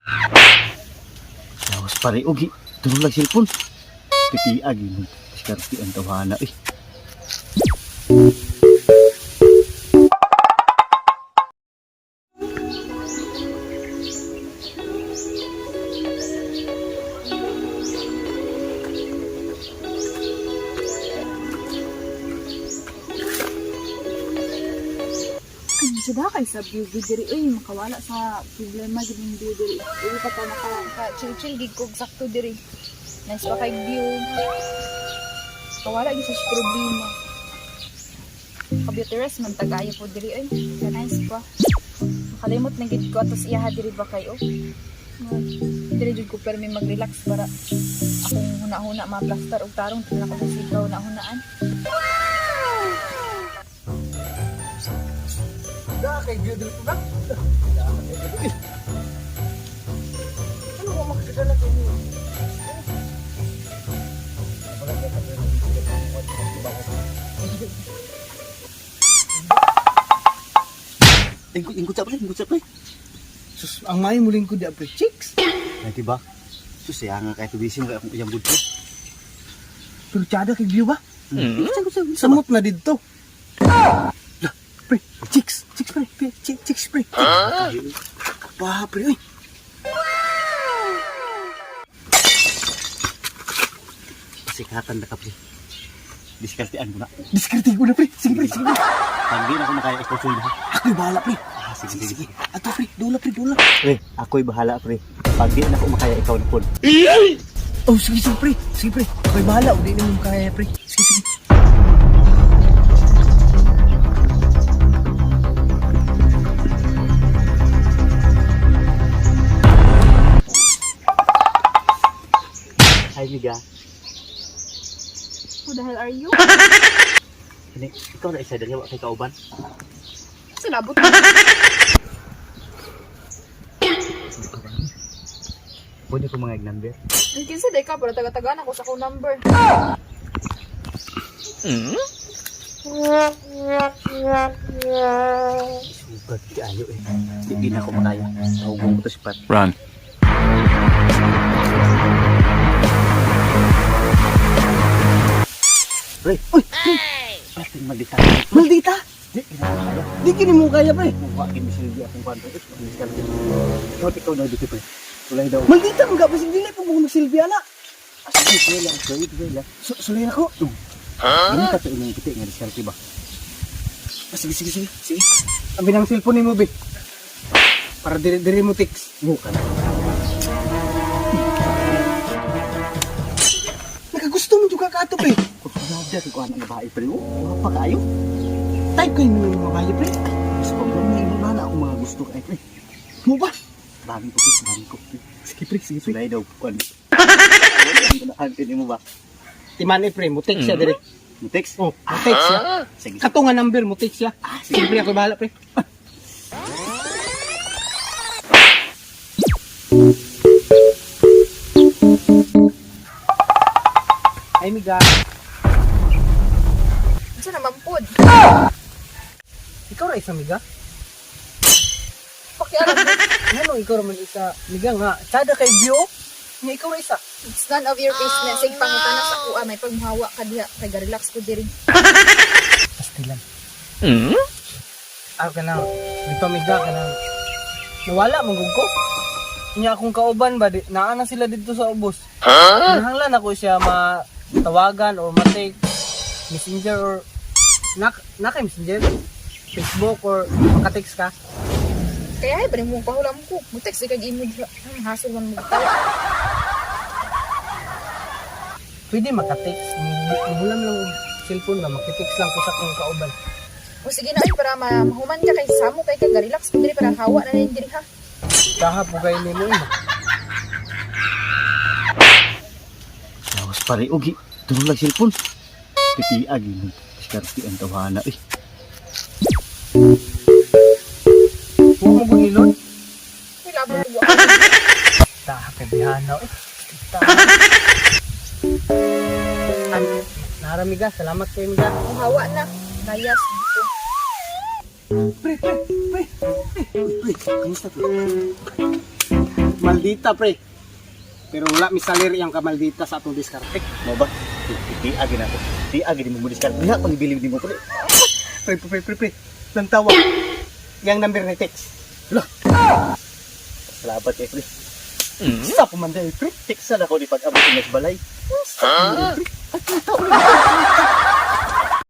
Lawas pare ogi, tulong lang cellphone. Pitiag yun. Diskarte ang tawhana eh. Ay, sada kay sa view diri oy, makawala sa problema gid ning view diri. Uy pa ta maka ka chill chill gid kog sakto diri. Nice pa kay view. Kawala gid sa problema. Ka-beauty man tagayo po diri oy. Ka nice pa. Makalimot na gid ko atos iyaha diri ba kayo? Diri jud ko permi mag-relax para akong huna-huna ma-plaster og tarong di na ko sa sigaw na hunaan. Da kay view diri ba? Ano mo makakadala kay ni? Ingkot, ingkot sa pre, ingkot sa pre. Sus, ang may muling ko di pre chicks. Ay, diba? Sus, siya nga kahit tubisin kaya akong iyang good pre. Pero tsada kay view ba? Ingkot sa, ingkot sa. Samot na didto. Pre, chicks, chicks pre, pre, chicks, chicks pre. Pa pre, oy. Sikatan na ka pre. Diskartean ko na. Diskarte ko na pre. Sige pre, sige pre. Pag di na ako makaya, ikaw sulod ha. Ako'y bahala pre. Ah, sige, sige, sige. Ato pre, dula pre, dula. Pre, ako'y bahala pre. Pag di na ako makaya, ikaw na po. Oh, sige, sige pre. Sige pre. Ako'y bahala, uli na mo kaya pre. Sige, sige. Hi, Miga. Who the hell are you? Hindi, ikaw na isa dali, wa kay kauban. Sa labot. Pwede ko mga number. Ang kinsa day ka para taga-tagaan ako sa akong number. Sugad kaayo eh. Di, di na ako makaya. Tawgon ko to si Pat. Run. Pre, uy, pre. Pating maldita. Maldita. Di, di na ako makaya. Di kini mo kaya pre. Mukha gini silbi akong kwan. Pre, diskarte. Ikaw, ikaw na dito pre. Tulay daw. Maldita mga basig dili po mo magsilbi ana. Ah, sige, sige lang. Sige, sige lang. Sulay na ko. Ganun ka to inyong kiti nga diskarte ba? Ah, sige, sige, sige, sige. Ang binang cellphone ni mo, be. Para dire dire mo text. Mukha na. Nakagusto mo juga ka ato, pre. Kursunada kay kuan ang babae pre. Oh, wala pa kayo. Type kayo mo yung babae, pre. Mas problema yung mga na ako mga gusto kay pre. Mo ba? Dami ko pre, dami ko pre. Sige, pre, sige, pre. Sulay daw kuan. Wala mo ba? Timan eh, pre, mo text siya dire. Mo text? Oh, mo text siya. Sige. Kato nga number mo text siya. Sige, pre, ako bahala, pre. Ay, miga. Unsa naman pod? Ikaw ra isa, miga? Pakialam mo. Ngano ikaw ra man isa, miga nga. Tsada kay view. Nga ikaw ra isa. It's none of your business. Sige pangutana sa kuha may pagmuhawa ka diha kay ga-relax ko diri. Pastilan. Ah, kanang, di pa miga, kanang, nawala, manggug ko. Nya akong kauban ba, di, naa na sila dito sa ubos. Huh? Kinahanglan ako siya matawagan or ma-text, messenger or, na kay messenger, Facebook or makatext ka. Kaya ay bari mo pahulam ko. Mo-text kag imo diha. Ang hasol man mo tawa. Pwede makatext, muhulam lang og cellphone ba, makitext lang ko sa akong kauban. O sige na ay para mahuman ka kay samo kay ka ga-relax ko diri para hawa na nin diri ha. Kaha po kayo nimo eh. Lawas pare ogi, tulong lang cellphone. Pitiag yun. Diskarte ang tawhana eh. Huwag mo gulilon. Uy, labot ko. Taha kay bihana eh. Taha. Naramiga, salamat kay miga. Muhawa na. Layas dito. Pre, pre, pre. Uy, pre, kamusta pre? Maldita. Maldita, pre. Pero wala misalir iyang kamaldita sa atong diskarte. Mo ba? Tiag na ako. Tiag di mo mo diskarte. Diha pang ibilib nimo, pre. Pre, pre, pre, pre, pre. Lantawa. Yang number ni text. Salamat kay pre. Sa pumanday, pre. Tiksa na ko ni pag-abot sa balay. Huh?